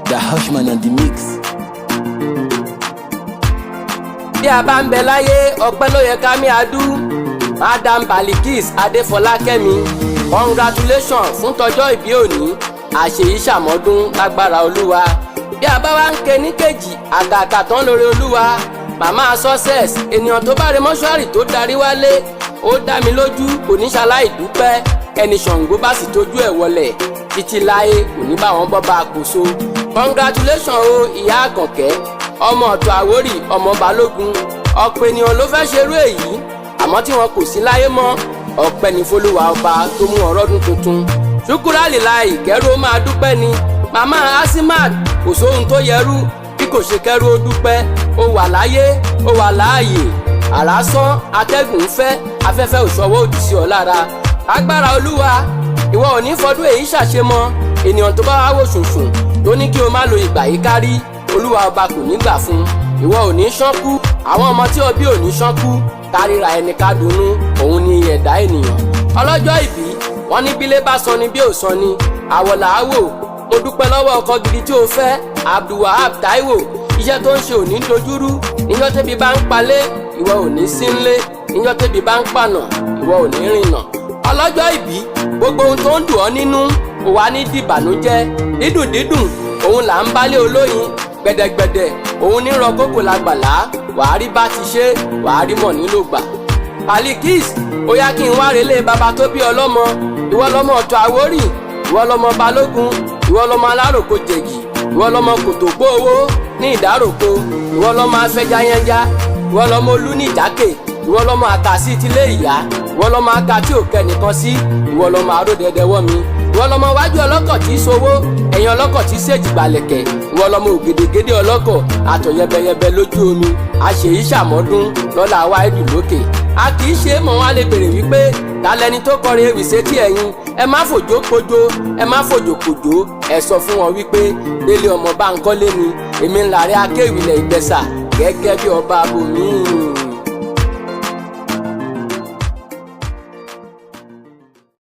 The Hushman on the mix. Bí a bá ń bẹ láyé, ọpẹ́ ló yẹ ká mi adú. Madam Balikis Adéfọlákẹ́mi, congratulations fún tọjọ́ ìbí òní. Àṣèyí ṣàmọ́dún lágbára Olúwa. Bí a bá wá ń ké ní kejì àgàgà tán lórí Olúwa, màmá Success, ènìyàn tó bá re mọ́ṣúárì tó darí wálé, ó dá mi lójú, kò ní ṣaláì dúpẹ́. Ẹni Ṣàngó bá sì tójú ẹ̀ wọlẹ̀ títí láé, kò ní bá wọn bọ́ bá a kò so. Congratulations o, ìyá Àkànkẹ́, ọmọ ọ̀tọ̀ Àwórì, ọmọ Balógun. Ọ̀pọ̀ ènìyàn ló fẹ́ ṣerú èyí, àmọ́ tí wọn kò sí láyé mọ́. Ọpẹ́ ní f'Olúwa ọba tó mú ọrọ́dún tuntun. Ṣùkúrálì láì kẹ́rù ó máa dúpẹ́ ni. Màmá Asimat, kò sóhun tó yẹrú bí kò ṣe kẹ́rù ó dúpẹ́. Ó wà láyé, ó wà láàyè, àrá sán, atẹ́gùn ń fẹ́, afẹ́fẹ́ ò ṣọwọ́ òdì sí ọ lára. Agbára Olúwa, ìwọ ò ní fọdún èyí ṣàṣemọ. Ènìyàn tó bá wá wò ṣùnṣùn tó ní kí o má lo ìgbà yìí kárí, Olúwa ọba kò ní gbà fún. Ìwọ ò ní ṣánkú, àwọn ọmọ tí o bí ò ní ṣánkú. Kárìíra ẹni ká dunnú, òun ni ẹ̀dá ènìyàn. Ọlọ́jọ́ ìbí, wọ́n ní bílé bá sọ ni bí ò sọ ni, àwọ̀ là á wò. Mo dúpẹ́ lọ́wọ́ ọkọ gidi tí o fẹ́, Abdulwahab Taiwo. Iṣẹ́ tó ń ṣe ò ní dojúrú. Níjọ́ tẹ́bi bá ń palé, ìwọ ò ní sí nlé. Níjọ́ tẹ́bi bá ń pànà, ìwọ ò ní rìnà. Ọlọ́jọ́ ìbí, gbogbo ohun tó ń dùn ọ́ nínú kò wá ní dìbànújẹ́. Dídùn dídùn òun là ń bálé olóyin, gbẹ̀dẹ̀gbẹ̀dẹ̀ òun ní rọ kókò lágbàlá. Wàá rí bá ti ṣe, wàá rí mọ̀ nílò gbà. Balikis, ó yá, kí n wá relé bàbá tó bí ọlọ́mọ. Ìwọ lọmọ ọ̀tọ̀ Àwórì, ìwọ lọmọ Balógun, ìwọ lọmọ aláròkó jẹ̀gì, ìwọ lọmọ kòtògbó owó ní ìdáròkó, ìwọ lọmọ afẹjayẹnja, ìwọ lọmọ olú ní ìjákè, ìwọ lọmọ àkàsí tilé ìyá, ìwọ lọmọ aka tí ò kẹ nìkan sí, ìwọ lọmọ aródẹdẹwọ mi, ìwọ lọmọ wájú ọlọ́kọ̀ tí í sowó, ẹ̀yìn ọlọ́kọ̀ tí í ṣèjìgbàlẹ̀kẹ̀, ìwọ lọmọ ògèdègèdè ọlọ́kọ̀ àtọ̀ yẹbẹyẹbẹ lójú omi. Àṣèyí ṣàmọ́dún lọ́la wáìdù lókè. A kì í ṣe é mọ̀. Wọn á lè béèrè wípé ta lẹni tó kọrin ewì sétí ẹ̀yin. Ẹ má fòjó kojó, ẹ má fòjò kòjó. Ẹ sọ fún wọn wípé Délé ọmọ Báńkọ́lé ni èmi ńlá rẹ, akéwìlẹ̀ Ìgbẹ́sà gẹ́gẹ́ bí ọba abòmíì.